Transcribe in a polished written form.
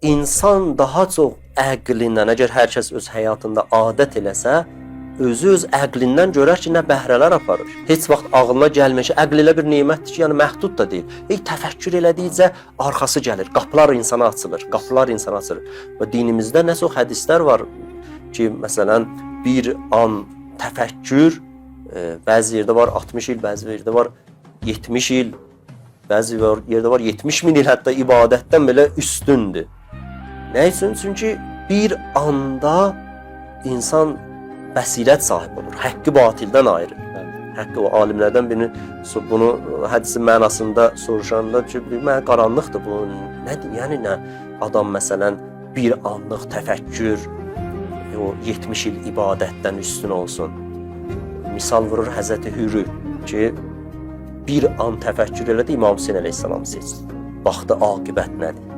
İnsan daha çox əqlindən, əgər hər kəs öz həyatında adət eləsə, özü öz əqlindən görər ki, nə bəhrələr aparır. Heç vaxt ağlına gəlmir ki, əql elə bir nemətdir ki, yəni məhdud da deyil. Ey təfəkkür elədikcə arxası gəlir, qapılar insana açılır, qapılar insana açılır. Və dinimizdə nə çox hədislər var ki, məsələn, bir an təfəkkür bəzi yerdə var 60 il, bəzi yerdə var 70 il, bəzi yerdə var 70 min il hətta ibadətdən belə üstündür. Nə üçün? Çünki bir anda insan bəsirət sahibi olur. Həqqi batildən ayırır. Həqqi o alimlərdən birini bunu hədisin mənasında soruşanda ki, mənə qaranlıqdır bu. Nədir? Yəni nə adam məsələn bir anlıq təfəkkür o 70 il ibadətdən üstün olsun. Misal vurur Həzrəti Hürü ki, bir an təfəkkür elədi, İmam Hüseyn əleyhissalamı seçdi. Baxdı aqibət nədir?